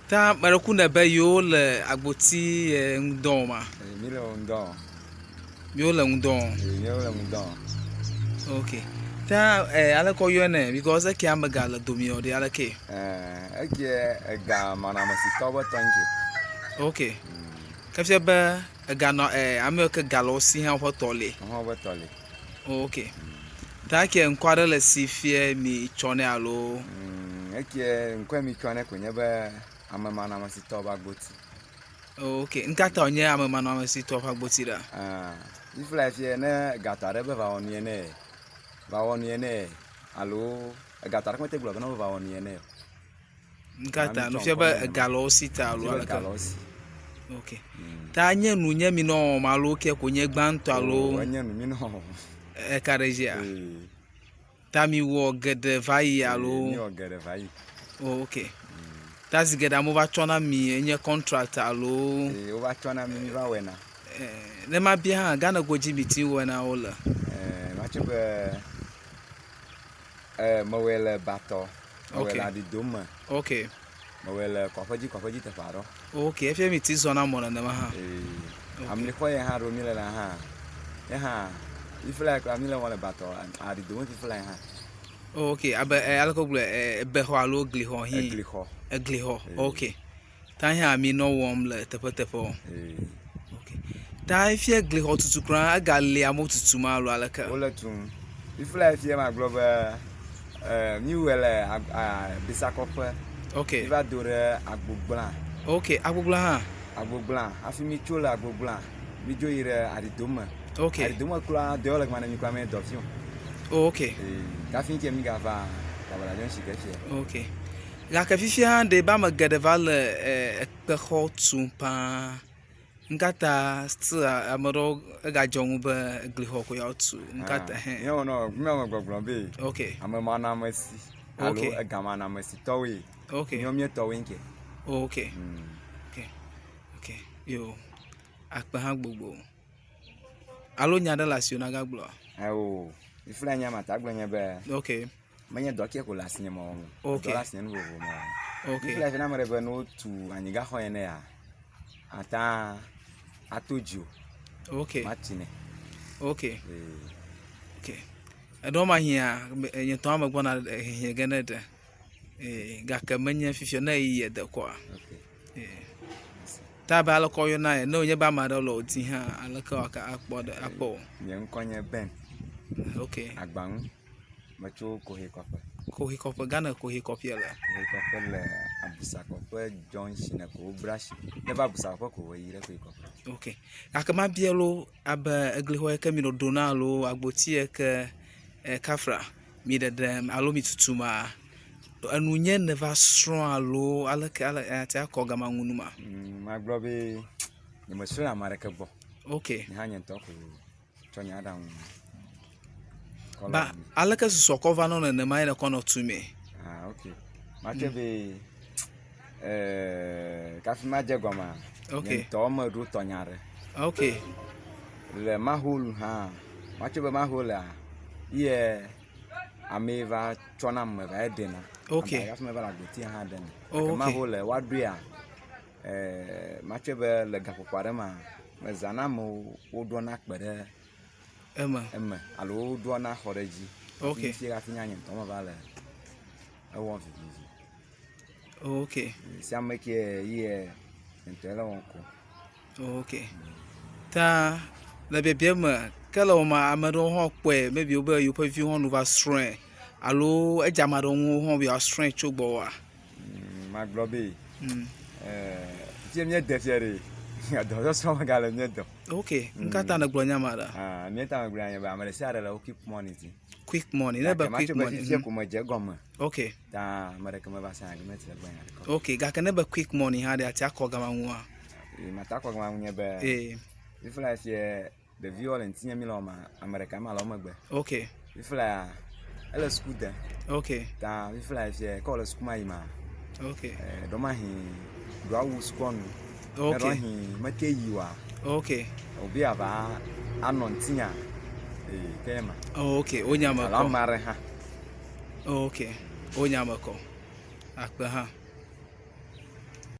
Ta meɖe ku ne be yewo le agboti ye ŋudɔ wɔm ma? Mi le ŋudɔ wɔm. Yewo le ŋudɔ wɔm. Yewo le ŋudɔ wɔm. Ok. Ta eh, aleke woyɔnɛ because eke ame ga le domi o ɖe aleke? Eh, eke ega manɔamesitɔ be tɔ ŋke. Ok. Ke fia be ega nɔ eh, ame yiwo ke ga le wo si hã woƒe tɔ li. Woƒe woƒe tɔ li. Ok. Ta eke ŋkɔ aɖe le si fie mi tsɔ nɛ alo? Mm, eke ŋkɔe mi tsɔ nɛ ko nye be ame manɔamesitɔ be agboti. Ok. Ŋka ta wònye ame manɔamesitɔ ƒe agboti ɖa? Ah, fifla fie ne gatɔ aɖe be va wɔ nue nɛ, va wɔ nue nɛ alo egatɔ aɖeke mete gblɔ be ne va wɔ nue nɛ o. Ŋka ta nufia be ega le wo si ta alo aleke? Ega le wo si. Ok. Ta nye nu nye mi nɔ wɔm alo ke ko nye gbãtɔ alo? O, enye nu mi nɔ wɔm. Eka ɖe dzia? Ta mi wɔ geɖe va yi alo? Mi wɔ geɖe va yi. Oh, ok. Ta zi geɖe amewo va tsɔ na mi enye contract alo? Ee, wova tsɔ na mi mi va wɔe na. Ne ma bia hã, Ghana godzi mi ti wɔe na wo le? Ee, ma tse be ee, mewɔe le Batɔ. Mewɔe le Aɖidome. Ok. Mewɔe le kɔƒedzi kɔƒedzi teƒe aɖewo. Ok, efia mi ti zɔna mɔ nenema hã. Ee. Amlixɔ ye hã ɖo mi le la hã. Ye hã fifla kura mi le wɔ le Batɔ Aɖidome fifla hã. Ok, abe eh, aleke wogblɔe eh, ebexɔ alo glixɔ hi. Eglixɔ. Eglixɔ. Ok. Ta hã mi nɔ wɔm le teƒeteƒewo. Ee. Ok. Ta efia glixɔ tutu kura egali amewo tutum alo aleke? Wole tum. Fifla efia magblɔ be eh, mi wɔe le Bisakɔƒe. Ok. Mi va do ɖe Agbogblã. Ok, Agbogblã hã. Agbogblã. Hafi mi tso le Agbogblã, mi dzo yi ɖe Aɖidome. Ok. Aɖidome kura dɔ le gma ne mi kura mi dɔ fi o. Oh, ok. Ee, kafi ŋkɛ mi gava Kabala Junction ke fia. Ok. Gake fifia ɖe be ame geɖe va le ekpexɔ tum paa. Ŋkata still ame ɖewo egadzɔ ŋu be eglixɔ ko yewoatu. Ŋkata hɛ. Míawo nɔ míawo me gbɔgblɔ be. Ok. Ame manɔamesi alo egamanɔamesitɔwoe. Ok. Míawo míetɔwoe ŋkɛ. Ok. Ok. Ok. Yo. Akpe hã gbogbo. Alo nya ɖe le asiwò nagagblɔa? Eo. Fifia nya mate agblɔ nye be. Ok. Menye dɔ ke ko le asinye mewɔm o. Ok. Dɔ le asinye nu vovovo mewɔm. Ok. Fifia ne ame ɖe be ne wotu anyigaxɔ ye nea, ata ato dzi o. Ok. Mati nɛ. Ok. Ee. Ok. Eɖewo ma hiã nye ŋutɔ hã megbɔna hiã ge ne ɖe. Ee gake menye fifia ne eyi ede kɔa. Ok. Ee. Ta abe aleke woyɔna ye ne wònye be ame aɖe le wò di hã aleke woaka akpɔ ɖe akpɔ wò? Nye ŋkɔ nye Ben. Ok. Agbaŋu. Metso Kohe kɔƒe. Kohe kɔƒe, Ghana Kohe kɔƒea le? Kohe kɔƒe le Abusa kɔƒe junction ko wobla asi. Ne va Abusa kɔƒe ko woyi ɖe Kohe kɔƒe. Ok. Gake mabia lo abe eglixɔ yi ke mi ɖoɖo na alo agboti yi ke e kafra mi ɖeɖem alo mi tutuma enu nye neva srɔ̃ alo aleke ale ate akɔ gama ŋu nu ma? Mm, magblɔ be nyemesrɔ̃ le ame aɖeke gbɔ. Ok. Nye hã nye ŋutɔ ko tsɔ nye aɖaŋu kɔ Ba aleke susua kɔ va nɔ nenema ye nèkɔ nɔ tumee? Ah, ok. Matsɔe be eh, kafi madze gɔmea, Ok. nye ŋutɔ meɖo tɔnya ɖe. Ok. Le maholu hã, matsɔe be maholua, ye amee va tsɔna me va ɖena. Ok. Abe hafi meva le agbotia hã ɖena. Oh, Gake ok. mahole woaɖoea, eh, matsɔe be le gaƒoƒo aɖe mea, mezãna amewo woɖɔna kpe ɖe Eme. eme alo woɖɔna xɔ ɖe edzi. Ok. Hafi fifia hafi nye ŋutɔ meva le ewɔm vivivi. Ok. Sia ame ke ye ŋutɔe le wɔm ko. Ok. Ta le biabia me ke le wɔma ame aɖewo hã kpɔe maybe wobe yewoƒe viwo hã nu va srɔ̃e alo edze ame aɖewo ŋu hã be yewoasrɔ̃e tso gbɔwòa? Mm, magblɔ be eh, fie míede fie ɖe dɔsɔsrɔ̃ megale mía dɔ. Ok, nu ka ta nègblɔ nya ma ɖa? Ah, mía ta megblɔ nya be ame ɖe sia ɖe le wo quick money di. Quick money, ne be Gake quick matso be money. fifia ko medze egɔme. Ok. Ta ame ɖeke meva sign agreement le gbɔnye haɖeke o. Ok, gake ne be quick money hã ɖe ati akɔ gama ŋua? Ee, mate akɔ gama ŋu nye be. Ee. Fifia fie Ɖeviwo le ŋutinye mi le wɔma, ame ɖeka ma le wo megbe. Ok. Fifia ele suku dem. Ok. Ta fifia fia ke wòle suku ma yi ma. Ok. Eh, ɖomahi ɖoa wu sukua nu. Ok. Ɖomahi mete yi wa. Ok. Obi ava anɔ ŋutinya. Ee, ke ma. Oh, ok, wonya me kɔ. Alo ame aɖe hã. Oh, ok, wonya me kɔ. Akpe hã.